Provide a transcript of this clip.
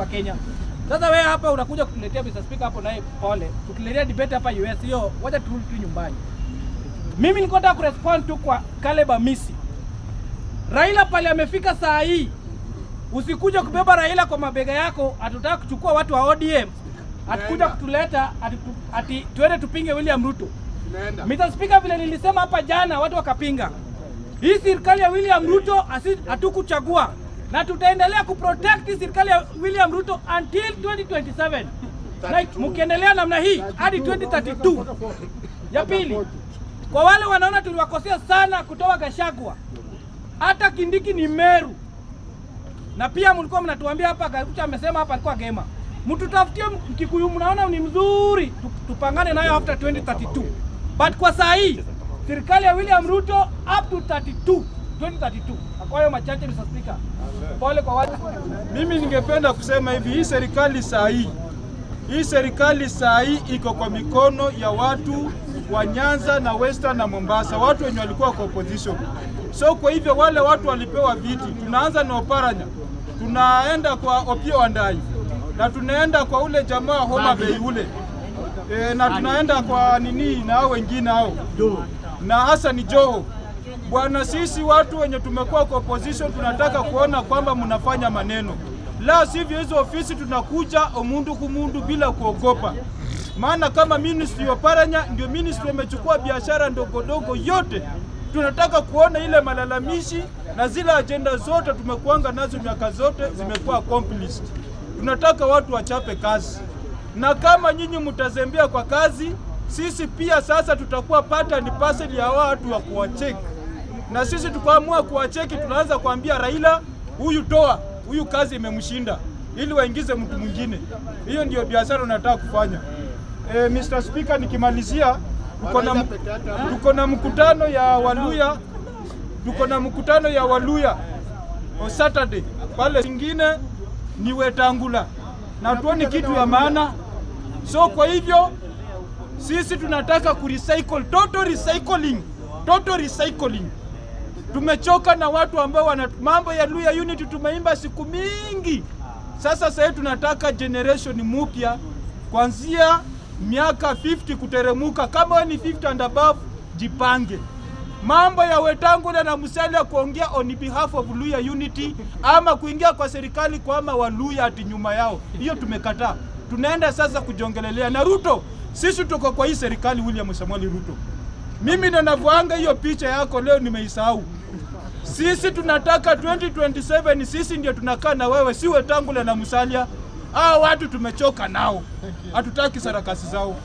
Wa Kenya. Sasa wewe hapa unakuja kutuletea, Mr. Speaker, hapo naye pole. Tukiletea debate hapa US hiyo, wacha turudi tu nyumbani. Mimi nilikuwa nataka kurespond tu kwa Caleb Amisi. Raila pale amefika saa hii. Usikuja kubeba Raila kwa mabega yako, hatutaka kuchukua watu wa ODM. Atakuja kutuleta ati tuende tupinge William Ruto. Mr. Speaker, vile nilisema hapa jana watu wakapinga. Hii serikali ya William Ruto hatukuchagua na tutaendelea kuprotect hii serikali ya William Ruto until 2027. Na mkiendelea namna hii hadi 2032. Ya pili, kwa wale wanaona tuliwakosea sana kutoa Gachagua, hata Kindiki ni Meru, na pia mlikuwa mnatuambia hapa, Gakucha amesema hapa alikuwa Gema, mtutafutie Mkikuyu mnaona ni mzuri, tupangane nayo after 2032. But kwa saa hii serikali ya William Ruto up to 32 2032. Na kwa hayo machache, Mr. Speaker, pole kwa watu. Mimi ningependa kusema hivi, hii serikali saa hii iko kwa mikono ya watu wa Nyanza na Western na Mombasa, watu wenye walikuwa kwa opposition. So kwa hivyo wale watu walipewa viti, tunaanza na Oparanya, tunaenda kwa Opiyo Wandayi na tunaenda kwa ule jamaa Homa Bay ule na tunaenda kwa nini na hao wengine hao na hasa ni Joho. Bwana, sisi watu wenye tumekuwa kwa opposition tunataka kuona kwamba mnafanya maneno, la sivyo hizo ofisi tunakuja omundu kumundu bila kuogopa. Maana kama ministry ya Oparanya ndio ministry imechukua biashara ndogo ndogo yote, tunataka kuona ile malalamishi na zile ajenda zote tumekuanga nazo miaka zote zimekuwa accomplished. Tunataka watu wachape kazi, na kama nyinyi mtazembea kwa kazi, sisi pia sasa tutakuwa part and parcel ya watu wa kuwacheki, na sisi tukaamua kuwacheki, tunaanza kuambia Raila, huyu toa, huyu kazi imemshinda, ili waingize mtu mwingine. Hiyo ndio biashara unataka kufanya. Mr. Speaker, nikimalizia, tuko na mkutano ya Waluya, tuko na mkutano ya Waluya on Saturday pale, ingine ni Wetangula na tuoni kitu ya maana. So kwa hivyo sisi tunataka kurecycle, total recycling, total recycling. Tumechoka na watu ambao wana mambo ya Luya Unity tumeimba siku mingi sasa. Sasa tunataka generation mpya kuanzia miaka 50 kuteremuka. Kama wewe ni 50 and above, jipange. Mambo ya Wetangula na Musalia kuongea on behalf of Luya Unity ama kuingia kwa serikali kwa ama Waluya ati nyuma yao, hiyo tumekataa. Tunaenda sasa kujiongelelea na Ruto. Sisi tuko kwa hii serikali, William Samuel Ruto. Mimi ndo navuanga hiyo picha yako leo nimeisahau. Sisi tunataka 2027, sisi ndio tunakaa na wewe, si Wetangula na Musalia. Hao watu tumechoka nao, hatutaki sarakasi zao.